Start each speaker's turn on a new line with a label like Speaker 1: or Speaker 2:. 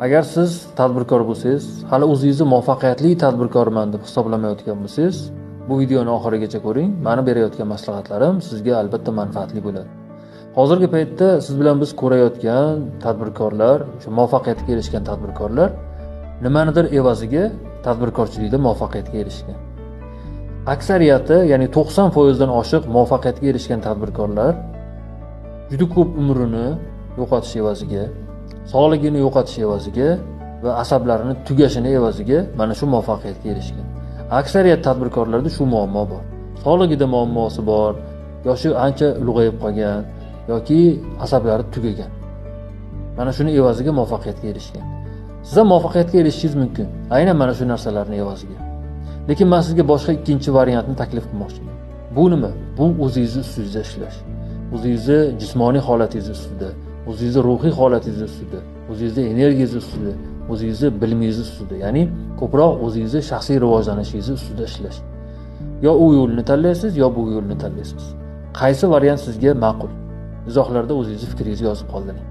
Speaker 1: Agar siz tadbirkor bo'lsangiz, hali o'zingizni muvaffaqiyatli tadbirkorman deb hisoblamayotgan bo'lsangiz, bu videoni oxirigacha ko'ring. Mani berayotgan maslahatlarim sizga albatta manfaatli bo'ladi. Hozirgi paytda siz bilan biz ko'rayotgan tadbirkorlar, o'sha muvaffaqiyatga erishgan tadbirkorlar nimanidir evaziga tadbirkorchilikda muvaffaqiyatga erishgan. Aksariyati, ya'ni 90% dan oshiq muvaffaqiyatga erishgan tadbirkorlar juda ko'p umrini yo'qotish evaziga, sog'ligini yo'qotish evaziga va asablarini tugashini evaziga mana shu muvaffaqiyatga erishgan. Aksariyat tadbirkorlarda shu muammo bor. Sog'ligida muammosi bor, yoshi ancha ulg'ayib qolgan yoki asablari tugagan. Mana shuni evaziga muvaffaqiyatga erishgan. Siz ham muvaffaqiyatga erishishingiz mumkin, aynan mana shu narsalarni evaziga. Lekin men sizga boshqa ikkinchi variantni taklif qilmoqchiman. Bu nima? Bu o'zingizni ustingizda ishlash. O'zingizni jismoniy holatingiz ustida, o'zingizni ruhiy holatingiz ustida, o'zingizni energiyangiz ustida, o'zingizni bilimingiz ustida, ya'ni ko'proq o'zingizni shaxsiy rivojlanishingiz ustida ishlash. Yo u yo'lni tanlaysiz, yo bu yo'lni tanlaysiz. Qaysi variant sizga ma'qul? Izohlarda o'zingizni fikringizni yozib qoldiring.